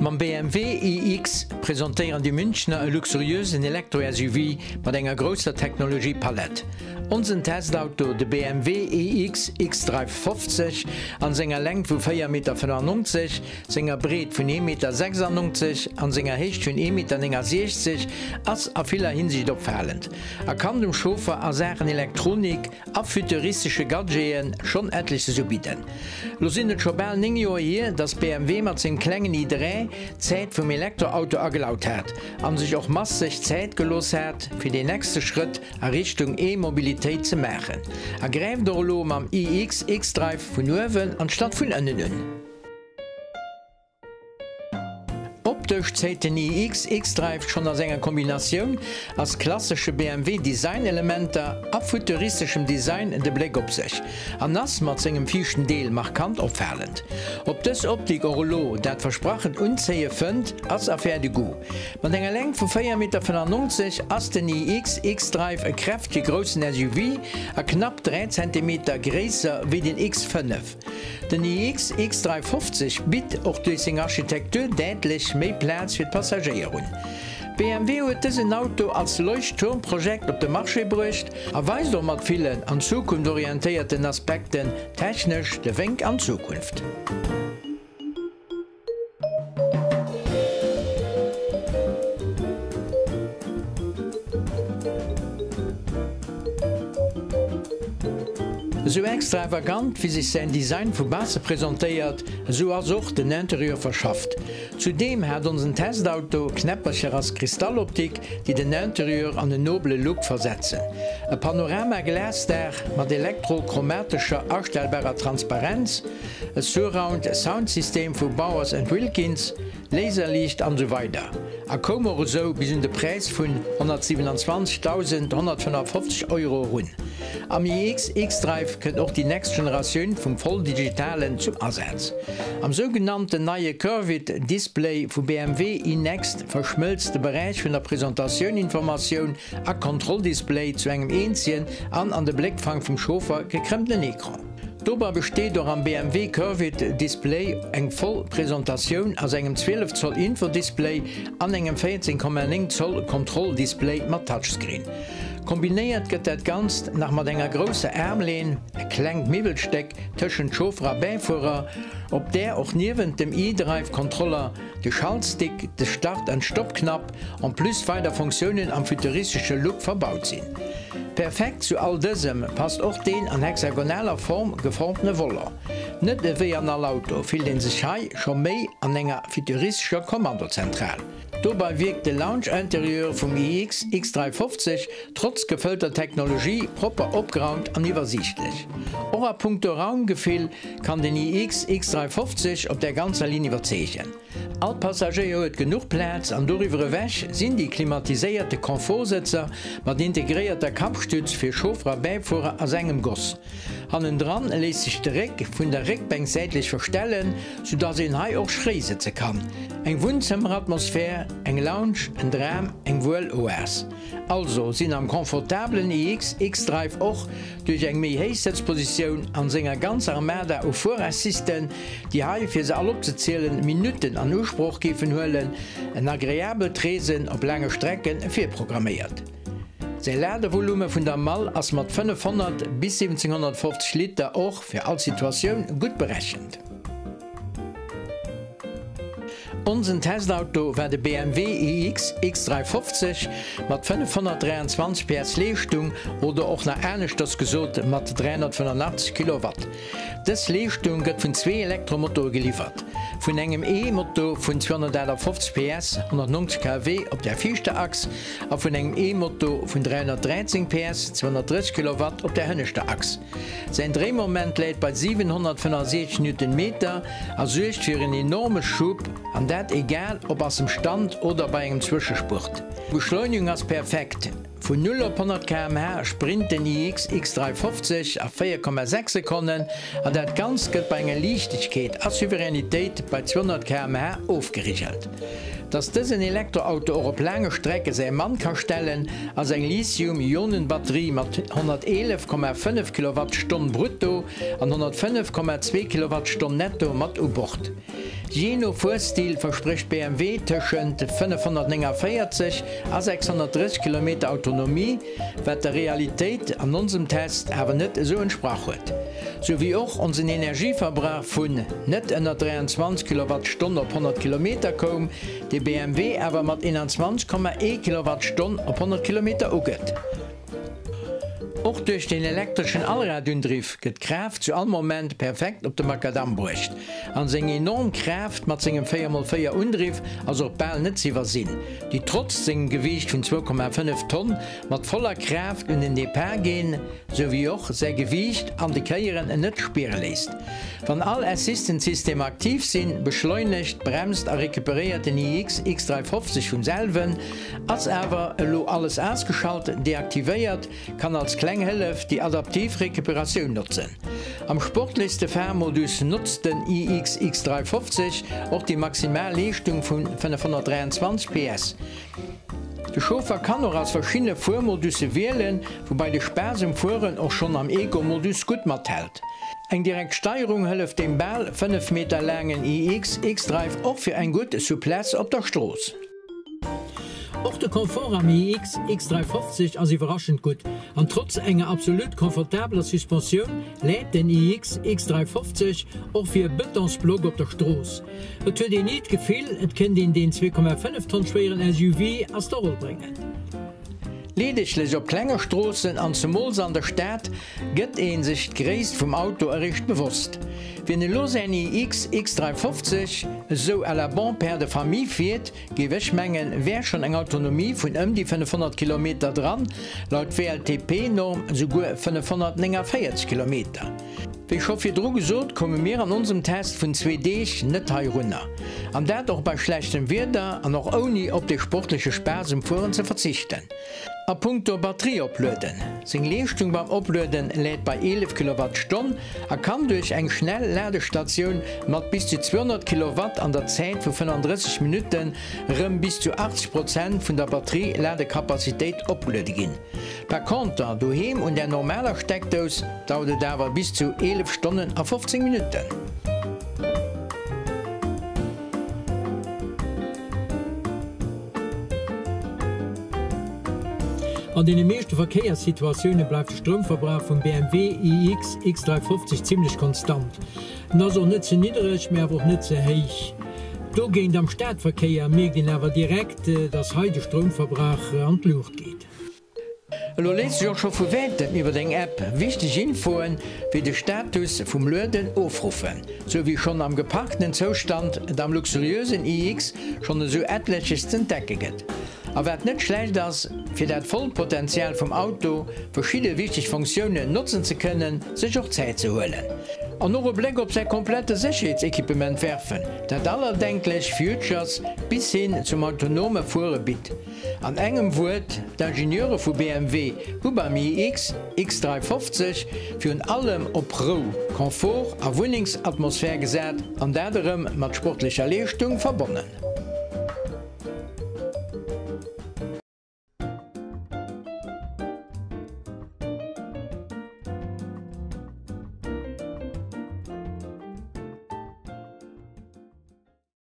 Mam BMW iX presentéieren déi Münchner e luxuriösen Elektro-SUV mat enger grousser Technologie-Palett. Onsen Testauto, de BMW iX xDrive 50, an senger Längt vu 4,95 Meter, senger Breet vun 1,96 Meter an senger Héicht vun 1,69 Meter, ass a viller Hinsicht opfalend a kann dem Chauffer a Saachen Elektronik a futuristesche Gadgeten schonn etleches ubidden. Lo sinn et scho bal 9 Joer hier, dass BMW mat sengem klengen i3 d'Zäit vum Elektroauto agelaut hat an sech och masseg Zäit gelooss hat, fir deen nächste Schrëtt a Richtung E-Mobilitéit ze maachen. A gräift och elo mam iX xDrive vun uewen anstatt vun ënnen un. Optesch zéit den iX xDrive schonn a senger Kombinatioun ass klassesche BMW Design-Elementer a futuristeschem Design de Bléck op sech an ass mat sengem viischten Deel markant opfalend. Ob dës Optik och elo dat versprachent Unzéie fënnt, ass Affaire de goût. Mat enger Längt vu 4,95 Meter ass den iX xDrive e kräftege groussen SUV a knapp 3 Zentimeter gréisser wéi den X5. Den iX X350 bitt och duerch seng Architektur däitlech méi Plaz fir d'Passagéier un. BMW huet dësen Auto als Leuchtturmprojekt op de Marché bruecht a weist och mat villen an d'Zukunft orientéierten Aspekten technesch de Wénk an d'Zukunft. Esou extravagant wéi sech säin Design vu bausse presentéiert, esou ass och den Interieur verschafft. Zudeem hat onsen Testauto Knäppercher as Kristalloptik, déi den Interieur an en nobele Look versetzen. E Panorama-Glasdaach mat elektro-chromatescher astellbarer Transparenz, E Surround Sound System vu Bowers and Wilkins, Laserliicht an esou weider a koum och esou bis un de Präis vun 127.155 Euro erun. Am iX xDrive kënnt och déi next Generatioun vum volldigitalen zum Asaz. Am sougenannten neie Curved Display vu BMW iNext verschmëlzt de Beräich vun der Presentatioun, Informatioun a Kontrolldisplay zu engem eenzegen an an de Bléckfang vum Chauffer gekrëmmtenen Ecran. Dobei besteet och am BMW Curved Display eng voll Presentatioun aus engem 12 Zoll Infodisplay an engem 14,9 Zoll Kontrolldisplay mat Touchscreen. Kombinéiert gëtt dat Ganzt nach mat enger grousser Aarmlehn, e klengt Miwwelstéck tëschent Chauffer a Bäifuerer, op där och niewent dem iDrive-Kontroller de Schaltstick, de Start an Stoppknapp en plus weider Funktiounen am futuristesche Look verbaut sinn. Perfekt zu all dësem passt och deen an hexagonaler Form geformtene Volant. Net ewéi an all Auto fillt een sech hei scho méi an enger futuristescher Kommandozentral. Dobei wierkt de Lounge-Interieur vum iX X350 trotz gefëllter Technologie propper opgeraumt an iwwersiichtlech. Och a punkto Raumgefill kann den iX X350 op der ganzer Linn iwwerzeegen. All Passagéier huet genuch Plaz an doriwwer ewech sinn déi klimatiséierte Komfortsëtzer mat integréierter Kappstütz fir Chauffer a Bäifuerer ass engem Goss. Hannendran léisst sech de Réck vun der Réckbänk säitlech verstellen, sou dass een hei och schréi sëtze kann. Eng Wunnzëmmeratmosphär, eng Lounge, en Dram, eng wuel Oas. Also sinn am confortabelen iX xDrive och duerch eng méi héich Sëtzpositioun an senger ganzer Armada u Fuerassisten, déi hei, fir se all opzezielen, Minutten an Usproch géifen huelen, en agreabelt Reesen op laange Strecke virprogramméiert. Säi Ladevolume vun der Mall ass mat 500 bis 1750 Liter och fir all Situatioun gutt berechent. Onsen Testauto war de BMW iX X350 mat 523 PS Leeschtung oder och nach aneschters gesot mat 385 Kilowatt. Dës Leeschtung gëtt vun zwee Elektromotore geliwwert, vun engem E-Motor vun 258 PS, 190 kW, op der viischter Achs a vun engem E-Motor vun 313 PS, 230 Kilowatt, op der hënneschter Achs. Säin Dréimoment läit bei 765 Newtonmeter a suergt fir en enorme Schub, an dat egal ob ass em Stand oder bei engem Zwëschespurt. D'Beschleunigung ass perfekt. Vun 0 op 100 km/h sprint den iX X350 a 4,6 Sekonnen an dat Ganzt gëtt bei enger Liichtegkeet a Souveränitéit bei 200 km/h ofgerigelt. Dass dësen Elektroauto och op laange Strecke säi Mann ka stellen, ass eng Lithium-Ionen-Batterie mat 111,5 Kilowattstonn brutto an 105,2 Kilowattstonn netto mat u Bord. Jee no Fuerstil versprécht BMW tëschent 549 a 630 Kilometer Autonomie, wat der Realitéit an onsem Test awer net esou entsprach huet. Sou wéi och onsen Energieverbrauch vun net ënner 23 Kilowattstonn op 100 Kilometer koum, dee BMW awer mat 21,1 Kilowattstonn op 100 Kilometer ugëtt. Och duerch den elektreschen Allradundriff gëtt d'Kraaft zu all Moment perfekt op de Makadamm bruecht. An seng enorm Kraaft mat sengem 4x4 Undriff ass och bal net z'iwwersinn, déi trotz sengem Gewiicht vun 2,5 Tonn mat voller Kraaft un den Depart ginn, sou wéi och säi Gewiicht an de Kéieren en net spiere léisst. Wann all Assistant-Systemer aktiv sinn, beschleunegt, bremst a recuperéiert den iX X350 vum selwen. Ass awer elo alles ausgeschalt, deaktivéiert, kann als kleng Hëllef déi adaptiv Recuperatioun notzen. Am sportlechste Fahrmodus notzt den iX X350 och déi maximal Leeschtung vu 523 PS. De Chauffer kann och aus verschiddene Fuermodusse wielen, woubai de Spaass um Fueren och schonn am Eco-Modus gutt mathält. Eng direkt Steierung hëlleft dem bal 5 Meter laangen iX xDrive och fir eng gutt Souplesse op der Strooss. Och de Confort am iX X350 ass iwwerraschend gutt an trotz enger absolut komfortabeler Suspensioun läit den iX X350 och wéi e Betonsblock op der Strooss. Et huet een ni d'Gefill, et kéint een deen 2,5 Tonn schwéieren SUV ass der Roll bréngen. Leedeglech op klenge Stroossen an zemools an der Stad gëtt ee sech d'Gréisst vum Auto eréischt bewosst. Wien elo säin iX X350 esou à la bon père de famille fiert, géif ech mengen, wär schonn eng Autonomie vun ëm déi 500 Kilometer dran, laut WLTP-Norm esouguer 549 Kilometer. Wéi scho virdru gesot, koume mir an onsem Test vun zwee Deeg net heirunner. An dat och bei schlechtem Wieder an och ouni op de sportleche Spaass um Fueren ze verzichten. A punkto Batterie oplueden, Seng Leeschtung beim Oplueden läit bei 11 Kilowattstonn a kann duerch eng schnell Ladestatioun mat bis zu 200 Kilowatt an der Zäit vu 35 Minutten rëm bis zu 80 Prozent vun der Batterie-Ladekapazitéit opgeluede ginn. Par conter, doheem un der normaler Steckdous dauert et awer bis zu 11 Stonnen a 15 Minutten. An deene meeschte Verkéierssituatioune bleift de Stroumverbrauch vum BMW iX X350 zimmlech konstant. En ass och net ze niddereg, mee awer och net ze héich. Dogéint am Stadverkéier mierkt een awer direkt, dass hei de Stroumverbrauch an d'Luucht geet. Elo léisst sech och scho vu wäitem iwwer eng App wichteg Infoen wéi de Status vum Lueden ofruffen, sou wéi schonn am geparkten Zoustand et am luxuriösen iX schonn esou etleches z'entdecke gëtt. A wat net schlecht ass, fir dat vollt Potenzial vum Auto, verschidde wichteg Funktiounen notzen ze kënnen, sech och Zäit ze huelen an och e Bléck op säi komplette Sécherheetsequipement werfen, dat all erdenklech Futures bis hin zum autonome Fuere bitt. An engem Wuert, d'Ingenieure vu BMW hu beim iX X350 virun allem op Rou, Confort a Wunnengsatmosphär gesat an dat erëm mat sportlecher Leeschtung verbonnen.